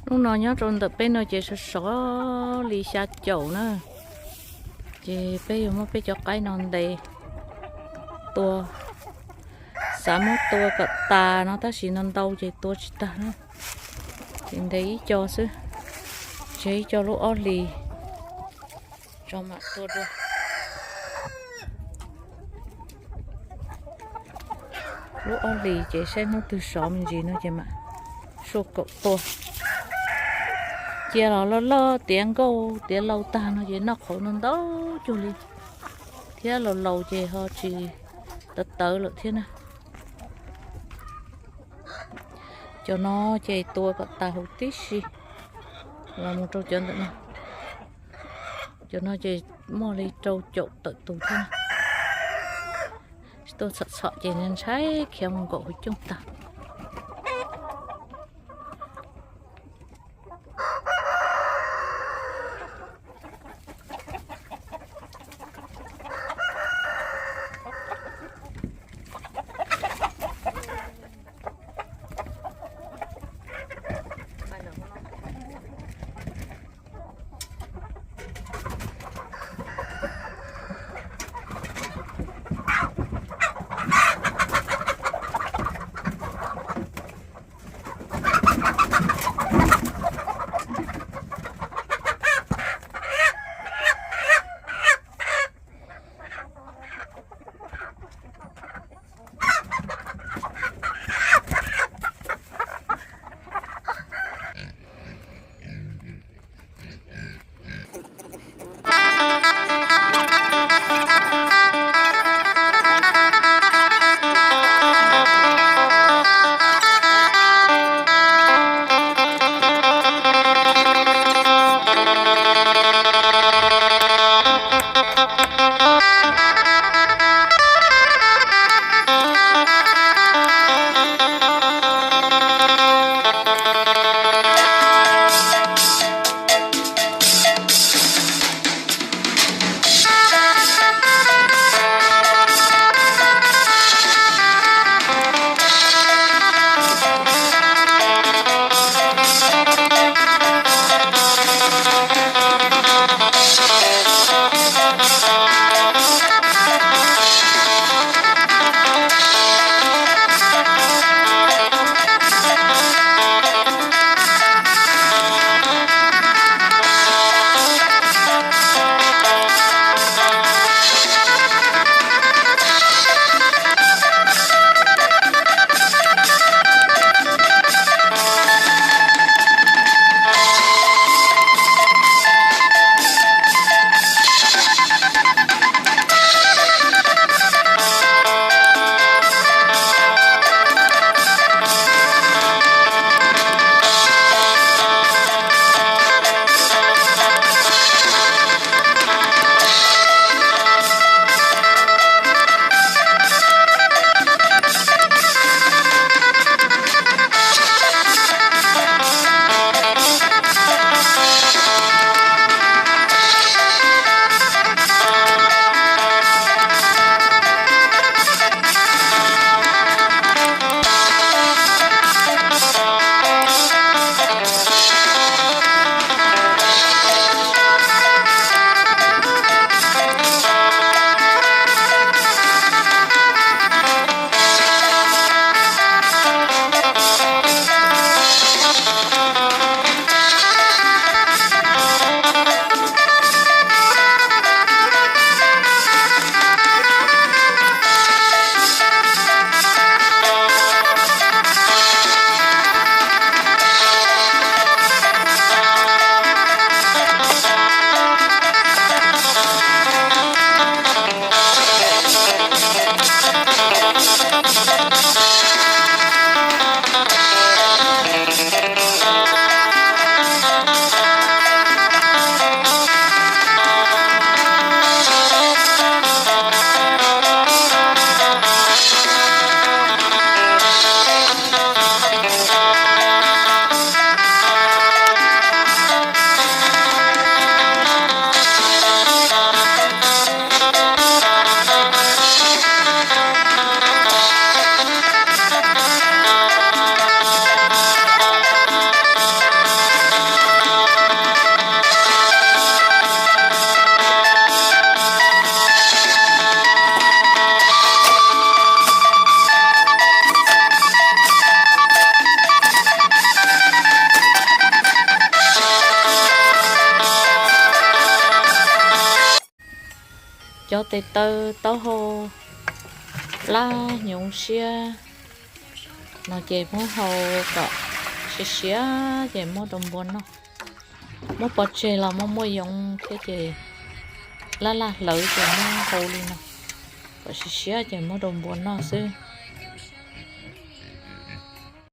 Hnub no nyob rau ntawm peb no ces sov sov li xya caum na. Ces peb yuav muab peb cov qaib no ntes tua. Xav muab tua kom tas no tab sis no ntau ces tua tsis tag na. Ces ntes ib co xwb, tseg ib co lub ob hlis tso mam tua dua. Lub ob hlis ces saib hnub twg sov me ntsis no ces mam suaj kaum tua. Cia los loj loj tiav nkauj tiav laus tag no ces noj qhauv no ntau cuag li, thiab laus laus ces ho tsis tawv tawv lawm thiab na. Cov no ces tua kom tas huv tib si los mus rau cov ntawm no. Cov no ces muaj li rau caum tawm tus thiab. Tuaj txhom txhom ces ntshai khiav mus nkaum hauv cooj tag. Cov tes taw taub hau lab hnyuv siab no ces muab hau kom siav siav ces muab rau npua noj. Muab pov tseg los muaj muaj yoov thiab ces laj laj hlawv ces muab hau li no kom siav siav ces muab rau npua noj xwb.